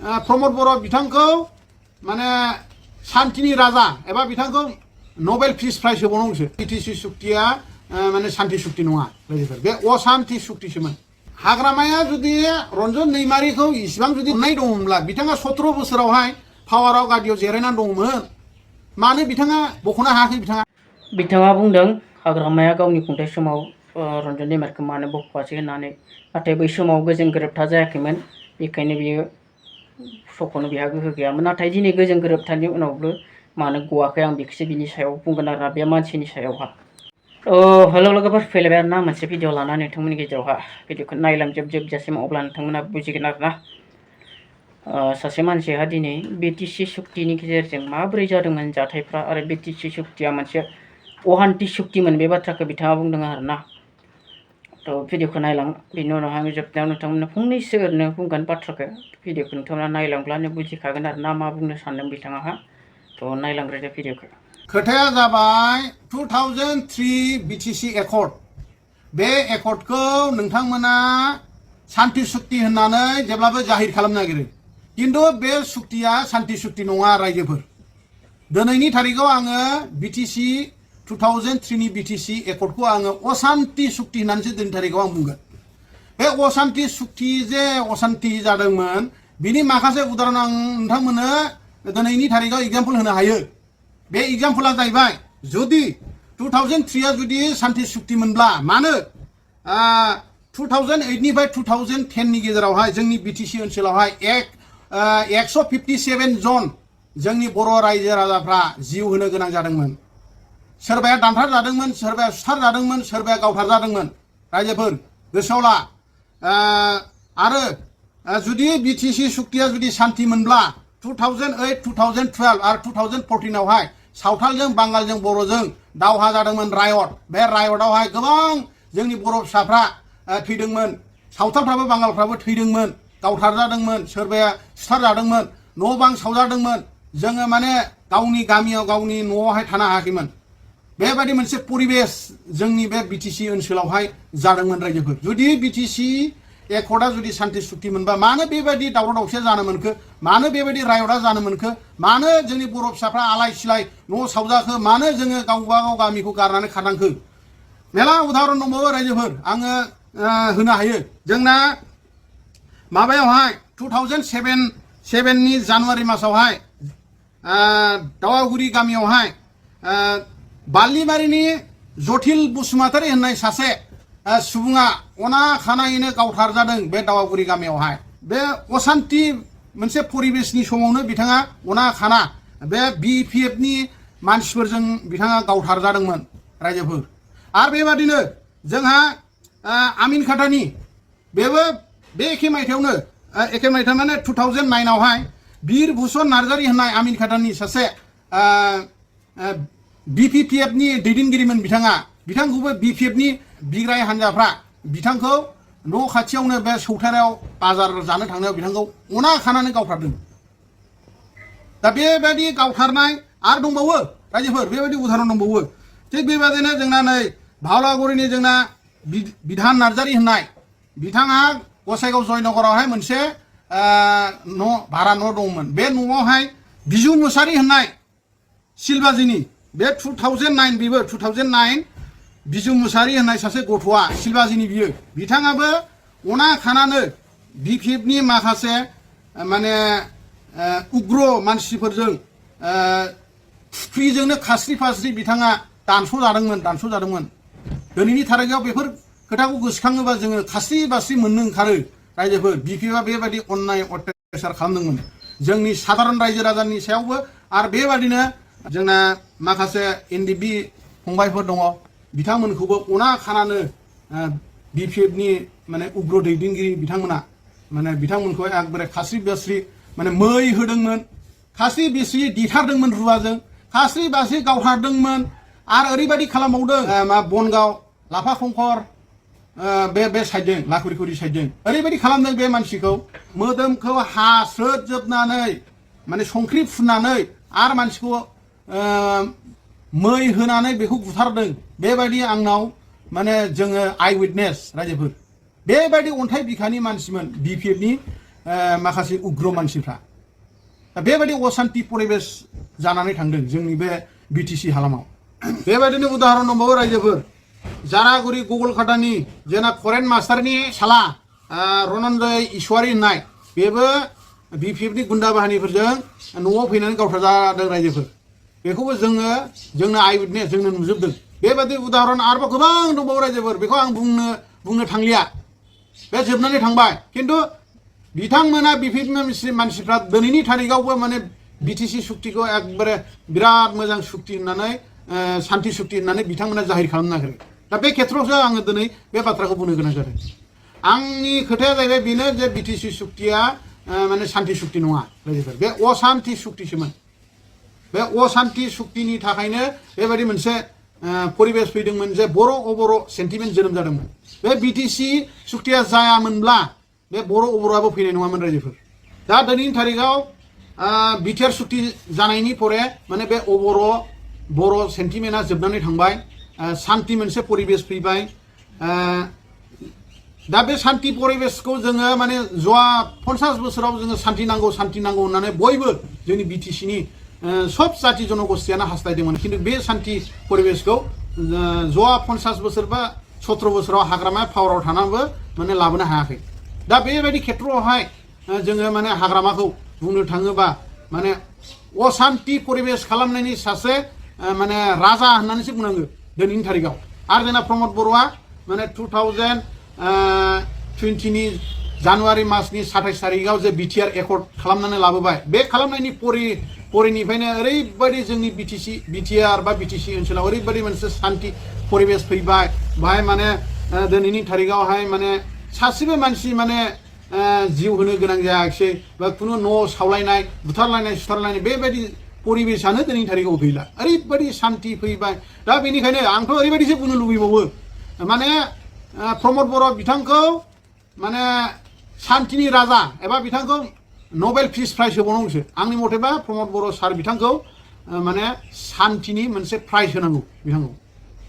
प्रमद बर' बिथांखौ माने शान्तिनि राजा एबा बिथांखौ नबेल पिस प्राइज होबावनांगौसो बिटिसि सुक्तिया माने शान्ति सुक्ति नङा रायजोफोर बे अशान्ति सुक्तिसोमोन हाग्रामाया जुदि रन्जन दैमारिखौ इसिबां जुदि अननाय दङमोनब्ला बिथाङा 17 बोसोरावहाय पावाराव गादियाव जिरायनानै दङमोन मानो बिथाङा बख'नो हायाखै बिथाङा बुंदों हाग्रामाया गावनि खुंथाय समाव रन्जन दैमारिखौ मानो बख'आसै होननानै नाथाय बै समाव गोजोन गोरोबथा जायाखैमोन बेखायनो बियो सख'नो बिहा गोहो गैयामोन नाथाय दिनै गोजोन गोरोबथानि उनावबो मानो गवाखै आं बेखौसो बिनि सायाव बुंगोन आरोना बे मानसिनि सायावहा हेल' लोगोफोर फैलायबाय आरोना मोनसे भिडिअ लानानै नोंथांमोननि गेजेरावहा भिडिअखौ नायलांजोबजासिम अब्ला नोंथांमोना बुजिगोन आरोना सासे मानसिहा दिनै बिटिसि सुक्तिनि गेजेरजों माबोरै जादोंमोन जाथायफ्रा आरो बिटिसि सुक्तिया मोनसे अहान्ति सुक्तिमोन बे बाथ्राखौ बिथाङा बुंदों आरोना भिडिअखौ नायलां बेनि उनावहाय आं जोबनायाव नोंथांमोननो फंनैसो ओरैनो बुंगोन बाथ्राखौ भिडिअखौ नोंथांमोना नायलांब्लानो बुजिखागोन आरोना मा बुंनो सानदों बिथाङा नायलांग्रोदो भिडिअखौ खोथाया जाबाय 2003 बिटिसि एकर्ड बे एकर्डखौ नोंथांमोना शान्ति सुक्ति होननानै जेब्लाबो जाहिर खालामनो नागिरो किन्तु बे सुक्तिया शान्ति सुक्ति नङा रायजोफोर दिनैनि थारिखआव आङो बिटिसि 2003 नि बिटिसि एकर्डखौ आङो अशान्ति सुक्ति होननानैसो दिनैनि थारिखआव आं बुंगोन बे अशान्ति सुक्ति जे अशान्ति जादोंमोन बिनि माखासे उदाहरण आं नोंथांमोननो दिनैनि थारिखआव एग्जाम्पल होनो हायो बे एग्जाम्पला जाहैबाय जुदि 2003 जुदि शान्ति सुक्ति मोनब्ला मानो 2008 निफ्राय 2010 नि गेजेरावहाय जोंनि बिटिसि ओनसोलावहाय 157 जन जोंनि बर' रायजो राजाफ्रा जिउ होनो गोनां जादोंमोन सोरबाया दानथार जादोंमोन सोरबाया सुथार जादोंमोन सोरबाया गावथार जादोंमोन रायजोफोर गोसोआव ला आरो जुदि बिटिसि सुक्तिया जुदि शान्ति मोनब्ला 2008 2012 आरो 2014 आवहाय सावथालजों बांगालजों बर'जों दावहा जादोंमोन रायट बे रायटआवहाय गोबां जोंनि बर' फिसाफ्रा थैदोंमोन सावथालफ्राबो बांगालफ्राबो थैदोंमोन गावथार जादोंमोन सोरबाया सुथार जादोंमोन न' बां सावजादोंमोन जोङो माने गावनि गामियाव गावनि न'आवहाय थानो हायाखैमोन बेबायदि मोनसे परिबेस जोंनि बे बिटिसि ओनसोलावहाय जादोंमोन रायजोफोर जुदि बिटिसि एकर्डा जुदि शान्ति सुक्ति मोनबा मानो बेबायदि दावराव दावसिया जानो मोनखो मानो बेबायदि रायटआ जानो मोनखो मानो जोंनि बर' फिसाफ्रा आलाय सिलाय न' सावजाखो मानो जोङो गावबा गाव गामिखौ गारनानै खारनांखो मेला उदाहरन दंबावो रायजोफोर आङो होनो हायो जोंना माबायावहाय 2007 नि जानुवारि मासावहाय दावागुरि गामियावहाय बालिमारिनि जटिल बसुमतारी होननाय सासे सुबुङा अना खानायैनो गावथार जादों बे दावागुरि गामियावहाय बे अशान्ति मोनसे परिबेसनि समावनो बिथाङा अना खाना बे BPF नि मानसिफोरजों बिथाङा गावथार जादोंमोन रायजोफोर आरो बेबादिनो जोंहा आमिन खाटानि बेबो बे एखे मायथाइयावनो माने 2009 आवहाय बीर भूषण नार्जारी होननाय आमिन खाटानि सासे BPPF नि दैदेनगिरिमोन बिथांखौबो BPF नि बिग्राय हान्जाफ्रा बिथांखौ न' खाथियावनो बे सौथारायाव बाजार जानो थांनायाव बिथांखौ अना खानानै गावथारदों दा बेबायदि गावथारनाय आरो दंबावो रायजोफोर बेबायदि उदाहरन दंबावो थिग बेबायदिनो जोंना नै भावलागुरिनि जोंना बिधान नार्जारी होननाय बिथाङा गसाइगाव जयनगरावहाय मोनसे भारा न' दंमोन बे न'आवहाय बिजु मुसारि होननाय सिलबाजिनि बे 2009 बेबो 2009 बिजु मुसारि होननाय सासे गथ'आ सिलबाजिनि बियो बिथाङाबो अना खानानै BPF नि माखासे माने उग्र मानसिफोरजों थुख्रिजोंनो खास्रि फास्रि बिथाङा दानस'जादोंमोन दिनैनि थारिखआव बेफोर खोथाखौ गोसोखाङोबा जोङो खास्रि बास्रि मोननो ओंखारो रायजोफोर BPF बेबायदि अननाय अत्याचार खालामदोंमोन जोंनि साधारन रायजो राजानि सायावबो आरो बेबादिनो जोंना माखासे NDB फंबायफोर दङ बिथांमोनखौबो अना खानानो BPF नि माने उग्र दैदेनगिरि बिथांमोना माने बिथांमोनखौ एकदबारे खास्रि बास्रि माने मै होदोंमोन खास्रि बास्रि दिथारदोंमोन रुवाजों खास्रि बास्रि गावथारदोंमोन आरो ओरैबायदि खालामबावदों बनगाव लाफा खंखर बे साइडजों लाखुरिखुरि साइडजों ओरैबायदि खालामदों बे मानसिखौ मोदोमखौ हास्रोदजोबनानै माने संख्रि फुननानै आरो मानसिखौ मै होनानै बेखौ बुथारदों बेबायदि आंनाव माने जोङो आइ उइटनेस रायजोफोर बेबायदि अन्थाइ बिखानि मानसिमोन BPF नि माखासे उग्र मानसिफ्रा दा बेबायदि असान्ति परिबेस जानानै थांदों जोंनि बे बिटिसि हालामाव बेबायदिनो उदाहरन दंबावो रायजोफोर जारागुरि गगलकाटानि जेना फरेन मास्टारनि साला रनन्जय ईश्वरी होननाय बेबो बिपिएफनि गुन्दा बाहिनीफोरजों न'आव फैनानै गावथारजादों रायजोफोर बेखौबो जोंनो आइ उइटनेस जोंनो नुजोबदों बेबायदि उदाहरन आरोबाव गोबां दंबावो रायजोफोर बेखौ आं बुंनो थांलिया बे जोबनानै थांबाय खिन्थु बिथांमोना बिपिएफ मानसिफ्रा दिनैनि थारिखआवबो माने बिटिसि सुक्तिखौ एकबारे बिराद मोजां सुक्ति होननानै शान्ति सुक्ति होननानै बिथांमोना जाहिर खालामनो नागिरो दा बे खेथ्रआवसो आङो दिनै बे बाथ्राखौ बुंनो गोनां जादों आंनि खोथाया जाहैबाय बेनो जे बिटिसि सुक्तिया माने शान्ति सुक्ति नङा रायजोफोर बे अशान्ति सुक्तिसोमोन बे अशान्ति सुक्तिनि थाखायनो बेबायदि मोनसे परिबेस फैदोंमोन जे बर' अबर' सेन्टिमेन्ट जोनोम जादोंमोन बे बिटिसि सुक्तिया जायामोनब्ला बे बर' अबर'आबो फैनाय नङामोन रायजोफोर दा दिनैनि थारिखआव बिटिआर सुक्ति जानायनि परे माने बे बर' सेन्टिमेन्टआ जोबनानै थांबाय शान्ति मोनसे परिबेस फैबाय दा बे शान्ति परिबेसखौ जोङो माने जवा 50 बोसोराव जोङो शान्ति नांगौ होननानै बयबो जोंनि बिटिसिनि सब जाति जनगोष्ठीयानो हास्थायदोंमोन खिन्थु बे शान्ति परिबेसखौ जवा 50 बोसोर बा 17 बोसोराव हाग्रामा पावाराव थानानैबो माने लाबोनो हायाखै दा बेबायदि खेथ्रआवहाय जोङो माने हाग्रामाखौ बुंनो थाङोबा माने अशान्ति परिबेस खालामनायनि सासे माने राजा होननानैसो बुंनांगो दिनैनि थारिखआव आरो जोंना प्रमद बर'आ माने 2020 नि जानुवारि मासनि 27 तारिखआव जे बिटिआर एकर्ड खालामनानै लाबोबाय बे खालामनायनि परिनिफ्रायनो ओरैबायदि जोंनि बिटिआर बा बिटिसि ओनसोलाव ओरैबायदि मोनसे शान्ति परिबेस फैबाय बाहाय माने दिनैनि थारिखआवहाय माने सासेबो मानसि माने जिउ होनो गोनां जायाखिसै बा खुनु न' सावलायनाय बुथारलायनाय सुथारलायनाय बेबायदि परिबेसानो दिनैनि थारिखआव गैला ओरैबायदि शान्ति फैबाय दा बेनिखायनो आंथ' ओरैबायदिसो बुंनो लुबैबावो माने प्रमद बर' बिथांखौ माने शान्तिनि राजा एबा बिथांखौ नबेल पिस प्राइज होबावनांगौसो आंनि मथेबा प्रमद बर' सार बिथांखौ माने शान्तिनि मोनसे प्राइज होनांगौ बिथांखौ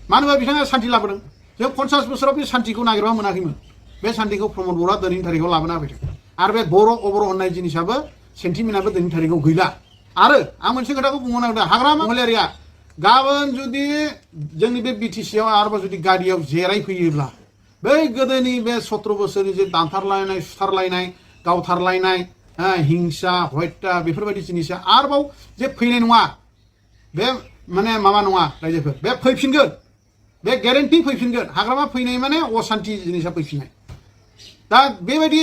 मानो होनबा बिथाङा शान्ति लाबोदों जों 50 बोसोराव बे शान्तिखौ नागिरबा मोनाखैमोन बे शान्तिखौ प्रमद बर'आ दिनैनि थारिखआव लाबोना होफैदों आरो बे बर' अबर' होननाय जिनिसाबो सेन्टिमेन्टआबो दिनैनि थारिखआव गैला आरो आं मोनसे खोथाखौ बुंनो नागिरदों हाग्रामा महिलारिया गाबोन जुदि जोंनि बे बिटिसिआव आरोबाव जुदि गारियाव जिरायफैयोब्ला बै गोदोनि बे 17 बोसोरनि जे दानथारलायनाय सुथारलायनाय गावथारलायनाय हिंसा हत्या बेफोरबायदि जिनिसा आरोबाव जे फैनाय नङा बे माने माबा नङा रायजोफोर बे फैफिनगोन बे ग्यारेन्टि फैफिनगोन हाग्रामा फैनाय माने अशान्ति जिनिसा फैफिननाय दा बेबायदि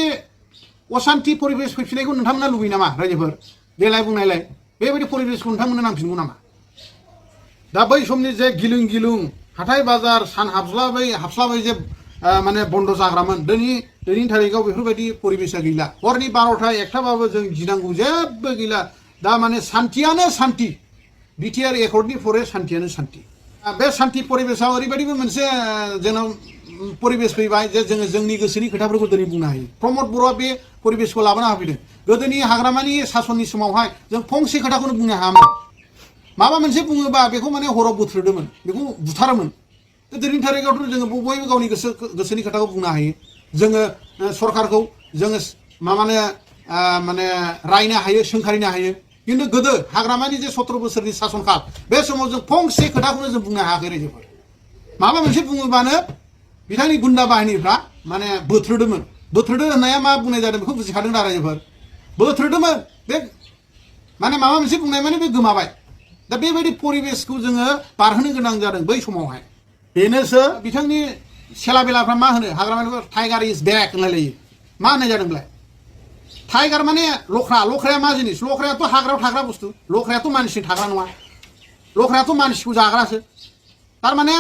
अशान्ति परिबेस फैफिननायखौ नोंथांमोना लुबैयो नामा रायजोफोर देलाय बुंनायलाय बेबायदि परिबेसखौ नोंथांमोना नांफिनगौ नामा दा बै समनि जे गिलुं हाथाय बाजार सान हाबस्लाबै जे माने बन्द जाग्रामोन दिनैनि थारिखआव बेफोरबायदि परिबेसा गैला हरनि 12टा 1टाबाबो जों गिनांगौ जेबो गैला दा माने शान्तियानो शान्ति बिटिआर एकर्डनि परे शान्तियानो शान्ति बे शान्ति परिबेसाव ओरैबायदिबो मोनसे जोंनाव परिबेस फैबाय जे जोङो जोंनि गोसोनि खोथाफोरखौ दिनै बुंनो हायो प्रमद बर'आ बे परिबेसखौ लाबोना होफैदों गोदोनि हाग्रामानि सासननि समावहाय जों फंसे खोथाखौनो बुंनो हायामोन माबा मोनसे बुङोबा बेखौ माने हराव बोथ्रोदोंमोन बेखौ बुथारोमोन दिनैनि थारिखआवथ' जोङो बयबो गावनि गोसोनि खोथाखौ बुंनो हायो जोङो सरकारखौ जोङो माने रायनो हायो सोंखारिनो हायो खिन्थु गोदो हाग्रामानि जे 17 बोसोरनि सासनकाल बे समाव जों फंसे खोथाखौनो जों बुंनो हायाखै रायजोफोर माबा मोनसे बुङोबानो बिथांनि गुन्दा बाहिनीफ्रा माने बोथ्रोदोंमोन बोथ्रोदो होननाया मा बुंनाय जादों बेखौ बुजिखादों दा रायजोफोर बोथ्रोदोंमोन बे माने माबा मोनसे बुंनाय माने बे गोमाबाय दा बेबायदि परिबेसखौ जोङो बारहोनो गोनां जादों बै समावहाय बेनोसो बिथांनि सेला बेलाफ्रा मा होनो हाग्रामानिखौ टाइगार इज बेक होनलायलायो मा होननाय जादोंलाय टाइगार माने लख्राया मा जिनिस लख्रायाथ' हाग्रायाव थाग्रा बुस्थु लख्रायाथ' मानसिजों थाग्रा नङा लख्रायाथ' मानसिखौ जाग्रासो थारमाने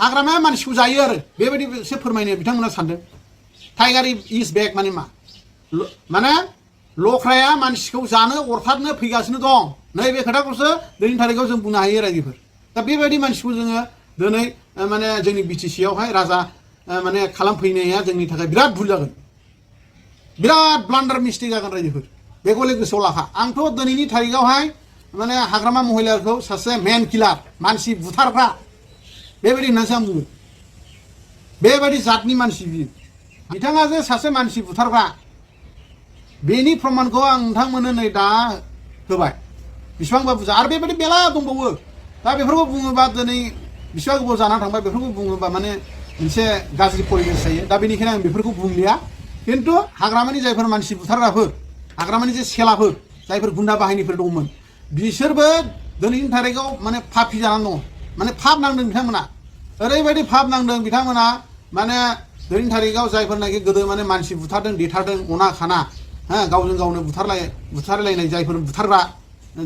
हाग्रामाया मानसिखौ जायो आरो बेबायदिसो फोरमायनो बिथांमोना सानदों टाइगार इज बेक माने मा माने लख्राया मानसिखौ जानो अरथारनो फैगासिनो दं नैबे खोथाखौसो दिनैनि थारिखआव जों बुंनो हायो रायजोफोर दा बेबायदि मानसिखौ जोङो दिनै माने जोंनि बिटिसिआवहाय राजा माने खालामफैनाया जोंनि थाखाय बिराद भुल जागोन बिराद ब्लान्डार मिस्टेक जागोन रायजोफोर बेखौ गोसोआव लाखा आंथ' दिनैनि थारिखआवहाय माने हाग्रामा महिलारखौ सासे मेन किलार मानसि बुथारग्रा बेबायदि होननानैसो आं बुङो बेबायदि जातनि मानसि बिथाङा जे सासे मानसि बुथारग्रा बेनि प्रमाणखौ आं नोंथांमोननो नै दा होबाय बेसेबांबा बुरजा आरो बेबायदि मेला दंबावो दा बेफोरखौ बुङोबा दिनै बेसेबां गोबाव जाना थांबाय बेफोरखौ बुङोबा माने मोनसे गाज्रि परिबेस जायो दा बेनिखायनो आं बेफोरखौ बुंलिया खिन्थु हाग्रामानि जायफोर मानसि बुथारग्राफोर हाग्रामानि जे सेलाफोर जायफोर गुन्दा बाहिनीफोर दंमोन बिसोरबो दिनैनि थारिखआव माने फाफि जानानै दं माने फाब नांदों बिथांमोना ओरैबायदि फाब नांदों बिथांमोना माने दिनैनि थारिखआव जायफोरनाखि गोदो माने मानसि बुथारदों देथारदों अना खाना गावजों गावनो बुथारलायनाय जायफोर बुथारग्रा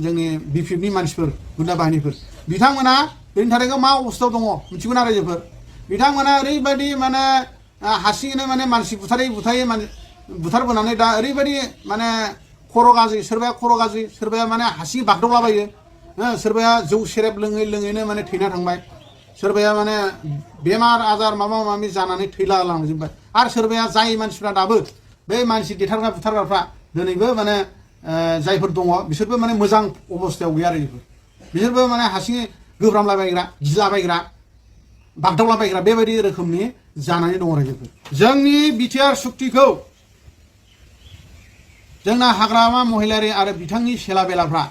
जोंनि बिपिएफनि मानसिफोर गुन्दा बाहिनीफोर बिथांमोना दिनैनि थारिखआव मा अबस्थायाव दङ मिथिगौना रायजोफोर बिथांमोना ओरैबायदि माने हारसिङैनो माने मानसि बुथारै माने बुथारबोनानै दा ओरैबायदि माने खर' गाज्रि सोरबाया खर' गाज्रि सोरबाया माने हारसिङै बागदावलाबायो सोरबाया जौ सेरेब लोङैनो माने थैना थांबाय सोरबाया माने बेमार आजार माबा माबि जानानै थैला लांजोब्बाय आरो सोरबाया जाय मानसिफ्रा दाबो बे मानसि देथारग्रा बुथारग्राफ्रा दिनैबो माने जायफोर दङ बिसोरबो माने मोजां अबस्थायाव गैया आरो बिसोरबो माने हारसिङै गोब्रामलाबायग्रा गिलाबायग्रा बागदावलाबायग्रा बेबायदि रोखोमनि जानानै दङ रायजोफोर जोंनि बिटिआर सुक्तिखौ जोंना हाग्रामा महिलारि आरो बिथांनि सेला बेलाफ्रा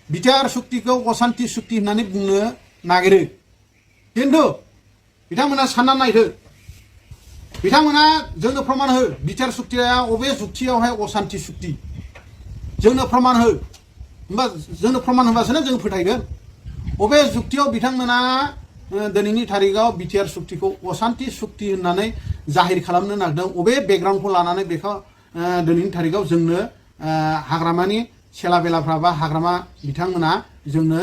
बिटिआर सुक्तिखौ असान्ति सुक्ति होननानै बुंनो नागिरो खिन्थु बिथांमोना सानना नायदो बिथांमोना जोंनो प्रमाण हो बिटिआर सुक्तिया अबे जुक्तियावहाय असान्ति सुक्ति जोंनो प्रमाण हो होमबा जोंनो प्रमाण होबासो जों फोथायगोन अबे जुक्तियाव बिथांमोना दिनैनि थारिखआव बिटिआर सुक्तिखौ असान्ति सुक्ति होननानै जाहिर खालामनो नागिरदों अबे बेकग्राउन्डखौ लानानै बेखौ दिनैनि थारिखआव जोंनो हाग्रामानि सेला बेलाफ्रा बा हाग्रामा बिथांमोना जोंनो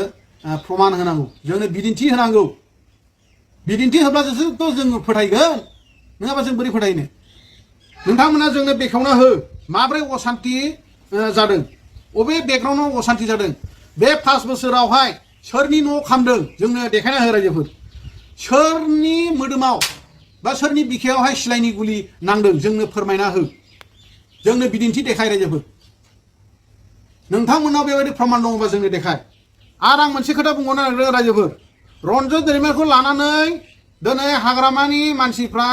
प्रमाण होनांगौ जोंनो बिदिन्थि होनांगौ बिदिन्थि होब्लासोथ' जों फोथायगोन नङाबा जों बोरै फोथायनो नोंथांमोना जोंनो बेखेवना हो माब्रै असान्ति जादों अबे बेकग्राउन्डआव असान्ति जादों बे 5 बोसोरावहाय सोरनि न' खामदों जोंनो देखायना हो रायजोफोर सोरनि मोदोमाव बा सोरनि बिखायावहाय सिलाइनि गुलि नांदों जोंनो फोरमायना हो जोंनो बिदिन्थि देखाय रायजोफोर नोंथांमोनाव बेबायदि प्रमाण दङबा जोंनो देखाय आरो आं मोनसे खोथा बुंबावनो नागिरदों रायजोफोर रन्जय दैमारिखौ लानानै दिनै हाग्रामानि मानसिफ्रा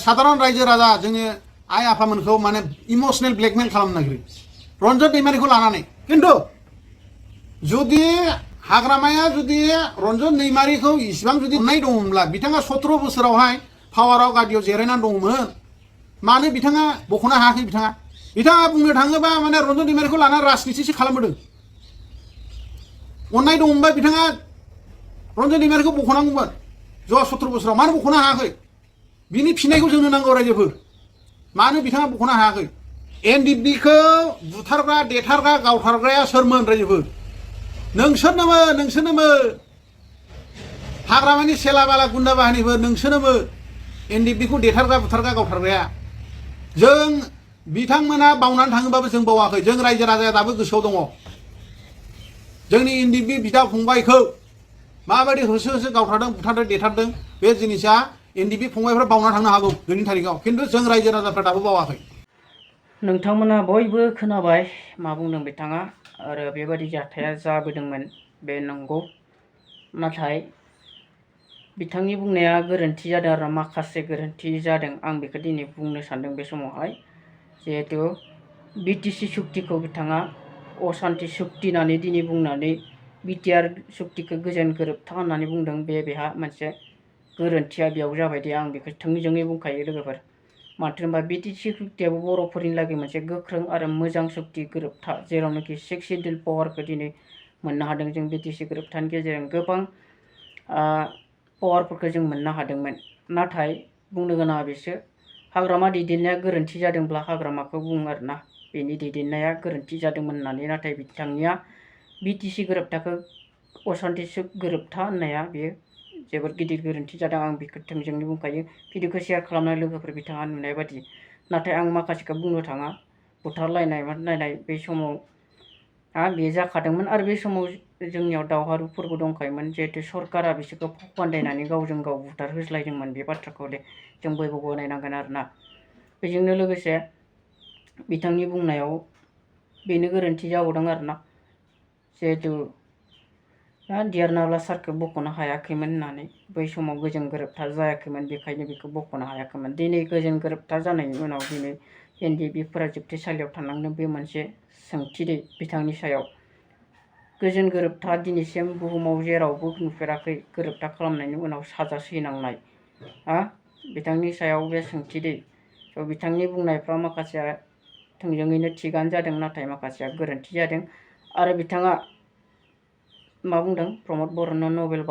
साधारन रायजो राजा जोंनि आइ आफामोनखौ माने इमोसनेल ब्लेकमेल खालामनो नागिरो रन्जय दैमारिखौ लानानै खिन्थु जुदि हाग्रामाया जुदि रन्जय दैमारिखौ इसिबां जुदि अननाय दङमोनब्ला बिथाङा 17 बोसोरावहाय पावाराव गादियाव जिरायनानै दङमोन मानो बिथाङा बख'नो हायाखै बिथाङा बुंनो थाङोबा माने रन्जय दैमारिखौ लानानै राजनितिसो खालामबोदों अननाय दङमोनबा बिथाङा रन्जय दैमारिखौ बख'नांगौमोन 17 बोसोराव मानो बख'नो हायाखै बिनि फिननायखौ जोंनो नांगौ रायजोफोर मानो बिथाङा बख'नो हायाखै एनडिएफबिखौ बुथारग्रा देथारग्रा गावथारग्राया सोरमोन रायजोफोर नोंसोरनोमोन हाग्रामानि सेला बाला गुन्दा बाहिनीफोर नोंसोरनोमोन एनडिएफबिखौ देथारग्रा बुथारग्रा गावथारग्राया जों बिथांमोना बावनानै थाङोबाबो जों बावाखै जों रायजो राजाया दाबो गोसोआव दङ जोंनि एनडिएफबि बिदा फंबायखौ माबायदि होसो गावथारदों बुथारदों देथारदों बे जिनिसा एनडिएफबि फंबायफ्रा बावना थांनो हागौ दिनैनि थारिखआव खिन्थु जों रायजो राजाफ्रा दाबो बावाखै नोंथांमोना बयबो खोनाबाय मा बुंदों बिथाङा आरो बेबायदि जाथाया जाबोदोंमोन बे नंगौ नाथाय बिथांनि बुंनाया गोरोन्थि जादों आरो माखासे गोरोन्थि जादों आं बेखौ दिनै बुंनो सानदों बे समावहाय जिहेतु बिटिसि सुक्तिखौ बिथाङा असान्ति सुक्ति होननानै दिनै बुंनानै बिटिआर सुक्तिखौ गोजोन गोरोबथा होननानै बुंदों बेहा मोनसे गोरोन्थिया बेयाव जाबाय दे आं बेखौ थोंजोङै बुंखायो लोगोफोर मानो होनबा बिटिसि सुक्तियाबो बर'फोरनि लागै मोनसे गोख्रों आरो मोजां सुक्ति गोरोबथा जेरावनोखि 6 सिडुल पावारखौ दिनै मोननो हादों जों बिटिसि गोरोबथानि गेजेरजों गोबां पावारफोरखौ जों मोननो हादोंमोन नाथाय बुंनो गोनाङा बिसो हाग्रामा दैदेननाया गोरोन्थि जादोंब्ला हाग्रामाखौ बुङो आरोना बेनि दैदेननाया गोरोन्थि जादोंमोन होननानै नाथाय बिथांनिया बिटिसि गोरोबथाखौ असान्ति गोरोबथा होननाया बेयो जोबोद गिदिर गोरोन्थि जादों आं बेखौ थोंजोङै बुंखायो भिडिअखौ शेयार खालामनाय लोगोफोर बिथाङा नुनाय बादि नाथाय आं माखासेखौ बुंनो थाङा बुथारलायनाय मानायनाय बे समाव बे जाखादोंमोन आरो बे समाव जोंनियाव दावहारुफोरबो दंखायोमोन जिहेतु सरकारा बिसोरखौ फान्दायनानै गावजों गाव बुथारहोज्लायदोंमोन बे बाथ्राखौ जों बयबो गनायनांगोन आरोना बेजोंनो लोगोसे बिथांनि बुंनायाव बेनो गोरोन्थि जाबावदों आरोना जिहेतु देरनाब्ला सारखौ बख'नो हायाखैमोन होननानै बै समाव गोजोन गोरोबथा जायाखैमोन बेखायनो बेखौ बख'नो हायाखैमोन दिनै गोजोन गोरोबथा जानायनि उनाव दिनै NDB-फोरा जोबथेसालियाव थानांदों बे मोनसे सोंथि दै बिथांनि सायाव गोजोन गोरोबथा दिनैसिम बुहुमाव जेरावबो नुफेराखै गोरोबथा खालामनायनि उनाव साजा सैनांनाय बिथांनि सायाव बे सोंथि दै स' बिथांनि बुंनायफ्रा माखासेया थोंजोङैनो थिगानो जादों नाथाय माखासेया गोरोन्थि जादों आरो बिथाङा मा बुंदों प्रमद बर'नो नबेल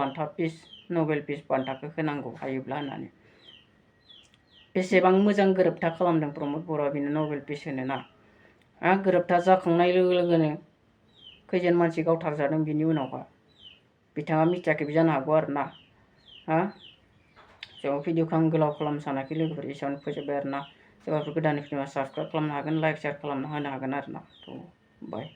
पिस बान्थाखौ होनांगौ हायोब्ला होननानै बेसेबां मोजां गोरोबथा खालामदों प्रमद बर'आ बेनो नबेल पिस होनो ना गोरोबथा जाखांनाय लोगो लोगोनो खैजोन मानसि गावथारजादों बिनि उनावहा बिथाङा मिथियाखैबो जानो हागौ आरो ना स' भिडिअखौ आं गोलाव खालामनो सानाखै लोगोफोर एसेयावनो फोजोबबाय आरो ना सोरबाफोर गोदान फैदोंबा साबसक्राइब खालामनो हागोन लाइक शेयार खालामना होनो हागोन आरो ना थ' बाय